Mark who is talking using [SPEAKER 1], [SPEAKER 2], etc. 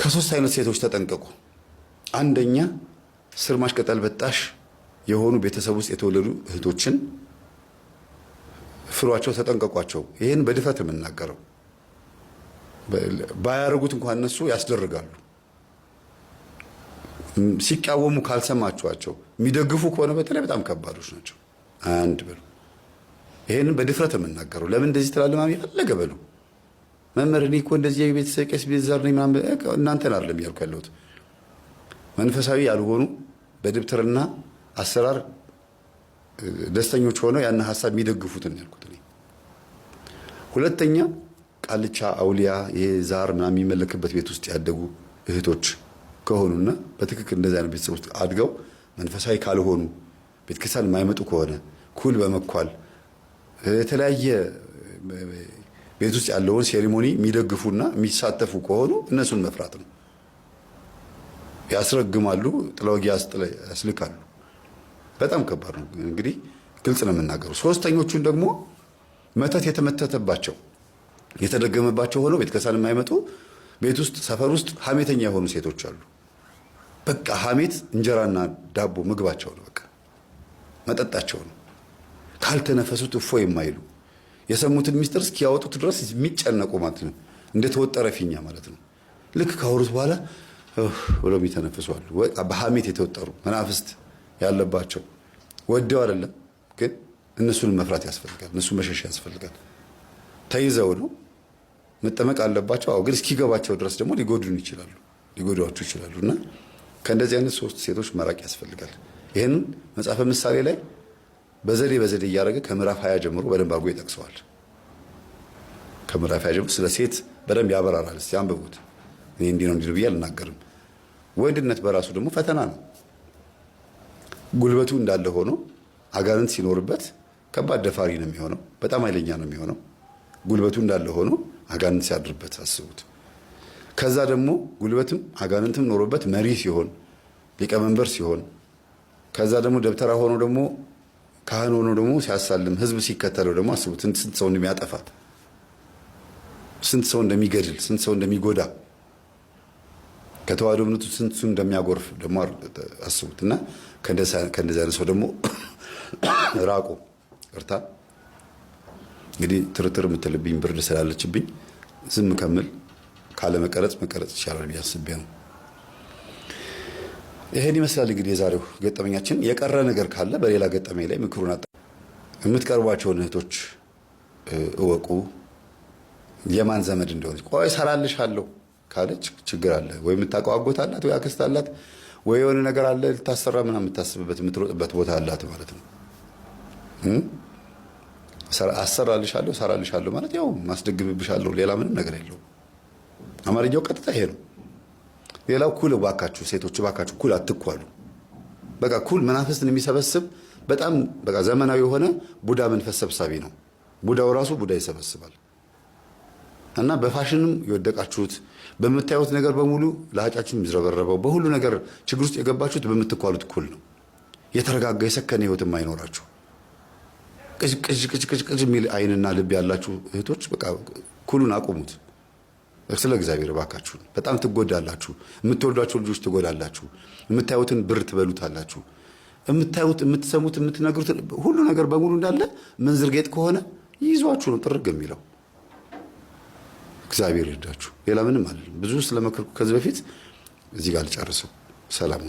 [SPEAKER 1] ከሶስት አይነት ሴቶች ተጠንቀቁ። አንደኛ ስር ማሽቀጠል በጣሽ የሆኑ ቤተሰብ ውስጥ የተወለዱ እህቶችን ፍሯቸው፣ ተጠንቀቋቸው። ይህን በድፍረት የምናገረው ባያደርጉት እንኳን እነሱ ያስደርጋሉ። ሲቃወሙ ካልሰማችኋቸው የሚደግፉ ከሆነ በተለይ በጣም ከባዶች ናቸው። አንድ በሉ። ይህንን በድፍረት የምናገረው ለምን እንደዚህ ትላለህ? ማሚ የፈለገ በሉ። መምህር እኔ እኮ እንደዚህ የቤተሰብ ቄስ ቤት ነኝ ምናምን እናንተን አይደለም እያልኩ ያለሁት፣ መንፈሳዊ ያልሆኑ በድብትርና አሰራር ደስተኞች ሆነው ያን ሀሳብ የሚደግፉትን ያልኩት እኔ። ሁለተኛ ቃልቻ፣ አውሊያ፣ ይሄ ዛር ምናምን የሚመለክበት ቤት ውስጥ ያደጉ እህቶች ከሆኑና በትክክል እንደዚህ አይነት ቤተሰብ ውስጥ አድገው መንፈሳዊ ካልሆኑ፣ ቤተክርስቲያን የማይመጡ ከሆነ፣ ኩል በመኳል የተለያየ ቤት ውስጥ ያለውን ceremony የሚደግፉና የሚሳተፉ ከሆኑ እነሱን መፍራት ነው። ያስረግማሉ፣ ጥለወጊ ያስልካሉ። በጣም ከባድ ነው። እንግዲህ ግልጽ ነው የምናገሩ። ሶስተኞቹን ደግሞ መተት የተመተተባቸው፣ የተደገመባቸው ሆነው ቤተክርስቲያን የማይመጡ፣ ቤት ውስጥ ሰፈር ውስጥ ሀሜተኛ የሆኑ ሴቶች አሉ። በቃ ሀሜት እንጀራና ዳቦ ምግባቸው ነው። በቃ መጠጣቸው ነው። ካልተነፈሱት እፎ የማይሉ፣ የሰሙትን ሚስጥር እስኪያወጡት ድረስ የሚጨነቁ ማለት ነው። እንደተወጠረ ፊኛ ማለት ነው። ልክ ካወሩት በኋላ ብለው የሚተነፍሱ አሉ። በሀሜት የተወጠሩ መናፍስት ያለባቸው ወደው አይደለም፣ ግን እነሱን መፍራት ያስፈልጋል። እነሱን መሸሽ ያስፈልጋል። ተይዘው ነው መጠመቅ አለባቸው። አዎ፣ ግን እስኪገባቸው ድረስ ደግሞ ሊጎዱን ይችላሉ፣ ሊጎዷችሁ ይችላሉ። እና ከእንደዚህ አይነት ሶስት ሴቶች መራቅ ያስፈልጋል። ይህን መጽሐፈ ምሳሌ ላይ በዘዴ በዘዴ እያደረገ ከምዕራፍ 20 ጀምሮ በደንብ አድርጎ ይጠቅሰዋል። ከምዕራፍ 20 ጀምሮ ስለ ሴት በደንብ ያበራራል። እስቲ አንብቡት። እኔ እንዲህ ነው እንዲህ ነው ብዬ አልናገርም። ወንድነት በራሱ ደግሞ ፈተና ነው። ጉልበቱ እንዳለ ሆኖ አጋንንት ሲኖርበት ከባድ ደፋሪ ነው የሚሆነው። በጣም ኃይለኛ ነው የሚሆነው። ጉልበቱ እንዳለ ሆኖ አጋንንት ሲያድርበት አስቡት። ከዛ ደግሞ ጉልበትም አጋንንትም ኖሮበት መሪ ሲሆን፣ ሊቀመንበር ሲሆን፣ ከዛ ደግሞ ደብተራ ሆኖ ደግሞ ካህን ሆኖ ደግሞ ሲያሳልም፣ ህዝብ ሲከተለው ደግሞ አስቡት ስንት ሰው እንደሚያጠፋ፣ ስንት ሰው እንደሚገድል፣ ስንት ሰው እንደሚጎዳ፣ ከተዋህዶ እምነቱ ስንት ሰው እንደሚያጎርፍ ደግሞ አስቡት። እና ከእንደዚህ አይነት ሰው ደግሞ ራቁ። እርታ እንግዲህ ትርትር የምትልብኝ ብርድ ስላለችብኝ ዝም ከምል ካለመቀረጽ መቀረጽ ይቻላል ብዬ አስቤ ነው። ይሄን ይመስላል እንግዲህ የዛሬው ገጠመኛችን። የቀረ ነገር ካለ በሌላ ገጠመኝ ላይ ምክሩን የምትቀርቧቸውን እህቶች እወቁ። የማን ዘመድ እንደሆነች፣ ቆይ እሰራልሻለሁ ካለች ችግር አለ ወይ፣ የምታውቀው አጎት አላት ወይ አክስት አላት ወይ የሆነ ነገር አለ፣ ልታሰራ ምናምን የምታስብበት የምትሮጥበት ቦታ አላት ማለት ነው። አሰራልሻለሁ እሰራልሻለሁ ማለት ያው ማስደግምብሻለሁ፣ ሌላ ምንም ነገር የለውም። አማርኛው ቀጥታ ይሄ ነው። ሌላው ኩል፣ እባካችሁ ሴቶች እባካችሁ ኩል አትኳሉ። በቃ ኩል መናፍስትን የሚሰበስብ በጣም በቃ ዘመናዊ የሆነ ቡዳ መንፈስ ሰብሳቢ ነው። ቡዳው ራሱ ቡዳ ይሰበስባል። እና በፋሽንም የወደቃችሁት፣ በምታዩት ነገር በሙሉ ለሀጫችሁ የሚዝረበረበው፣ በሁሉ ነገር ችግር ውስጥ የገባችሁት በምትኳሉት ኩል ነው። የተረጋጋ የሰከነ ህይወት የማይኖራችሁ፣ ቅዥ ቅዥ ቅዥ ቅዥ የሚል አይንና ልብ ያላችሁ እህቶች በቃ ኩሉን አቁሙት። ስለ እግዚአብሔር እባካችሁን፣ በጣም ትጎዳላችሁ። የምትወልዷቸው ልጆች ትጎዳላችሁ። የምታዩትን ብር ትበሉታላችሁ። የምታዩት፣ የምትሰሙት፣ የምትነግሩት ሁሉ ነገር በሙሉ እንዳለ ምንዝር ጌጥ ከሆነ ይዟችሁ ነው ጥርግ የሚለው። እግዚአብሔር ይርዳችሁ። ሌላ ምንም አለ ብዙ ስለመከርኩ ከዚህ በፊት እዚህ ጋር ልጨርሰው። ሰላም።